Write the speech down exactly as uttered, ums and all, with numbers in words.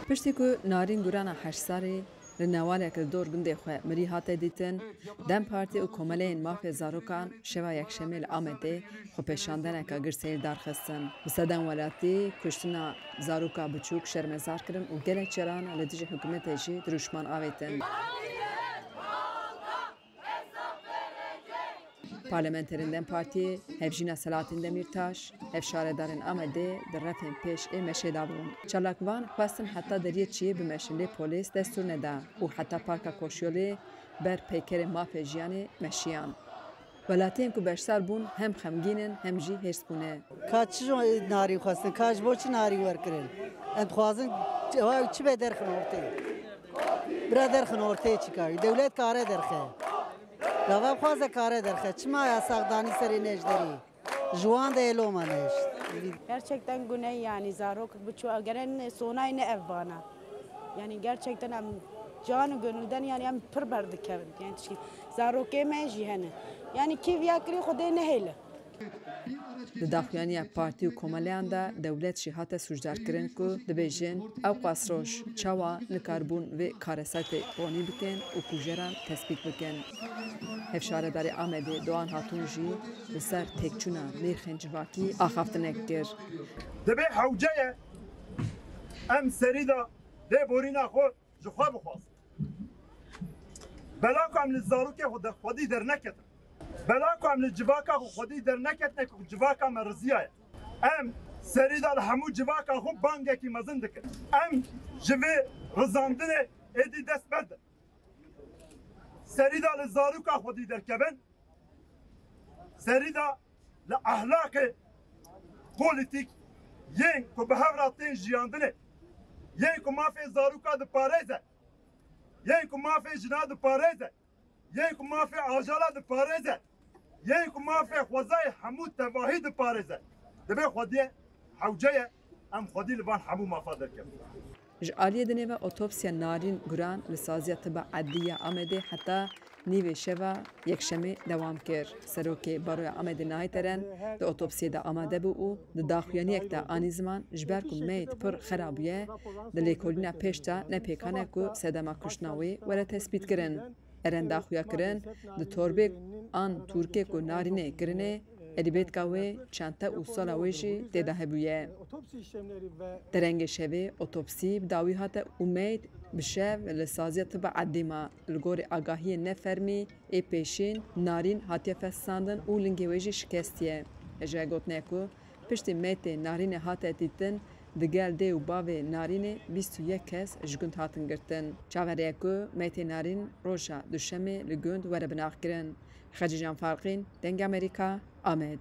Piştî ku Narîn Gurana heşt salî li newalek li dor gundê xwe mirî hate dîtin, DEM Partî û komeleyên mafê zarokan şeva Yekşemê li Amedê xwepêşandeneka girseyî li dar xistin. Bi sedan welatî kuştina zaroka biçûk şermezar kirin û gelek caran li dijî hikûmetê jî dirûşman avêtin. Parlamenterên DEM Partiyê, hevjîna Selahattin Demirtaş, hevşaredarên Amedê di refên pêş ê meşê de bûn. Çalakvan xwestin heta deriyê çiyê bimeşin, lê polîs destûr neda û heta Parka Koşyolê ber peykerê mafê jiyanê meşiyan. Welatiyên ku beşdar bûn hem xemgîn in hem jî hêrsbûne. Ka çi ji narîn xwestin, ka ji bo çi narîn werkirin? Em dixwazin ewa çi be derxin ortê. Bira derxin ortê çi ka. Dewlet kare derxe. Gava xwaze kare derxe. Çima yasax danî serê nejderî? Ji wan de yê loma neşt. Gerçekten gune yani, zarok biçû gelen sonay ne ev vana. Yani gerçekten em can û gönülden yani em pir berdikevin. Yani tişkî zarokê me jî hene. Yani kî viya kirî Xwedê nehêle. Di daxuyaniya partî û komeleyan de dewlet jî hate sûcdarkirin ku dibêjin ew qas roj çawa nikaribûn vê karesetê ronî bikin û kujeran tespît bikin. Hevşaredarê Amedê Doğan Hatun jî li ser têkçûna nirxên civakî axaftinek kir. Divê hewce ye em serî de lêborîna xwe ji xwe bixwazin. Bela ku em li zarokê xwe de xwedî derneketin. Bela ku em li civaka xwe xwedî derneketine ku civaka me riziyaye. Em serî de li hemû civaka xwe bangekî mezin dikin. Em ji vê rizandinê êdî dest berdin. Serî de li zaroka xwedî derkevin. Serî de li ehlaqê polîtîk yên ku bi hev re tên jiyandinê, yên ku mafê zaroka diparêze, yên ku mafê jina diparêze, yên ku mafê ajala diparêze, yên ku mafê xwezayê hemû tevahî diparêze. Divê xwediyê hewce ye em xwedî li van hemû mafa derkevin. Ji aliyê dinê ve otopsiya Narîn Guran li Saziya Tiba Edlî ya Amedê heta nîvê şeva Yekşemê dewam kir. Serokê Baroya Amedê Nahit Eren di otopsiyê de amade bû û di daxuyaniyek de anî ziman, ji ber ku meyt pir xera bûye, di lêkolîna pêş de ne pêkan e ku sedema kuştina wê were tespîtkirin. Eren daxuya kirin, di torbê an tûrkê ku Narînê kirine, elîbêtka wê, çente û sala wê jî tê de hebûye. Derengê şevê otopsî bi dawî hate û meyt bi şev li Saziya Tiba Edlî ma. Li gorî agahiyên ne fermî ê pêşîn, Narîn hatiye fesisandin û lingê wê jî şikestiye. Hêjayê gotine ku piştî meytê Narînê hate dîtin, digel dê û bavê Narînê bîst û yek kes ji gund hatin girtin. Çaverê ye ku meytê Narîn roja Duşemê li gund were binaxkirin. Xecîcan Farqîn, Dengê Amerîka, Amed.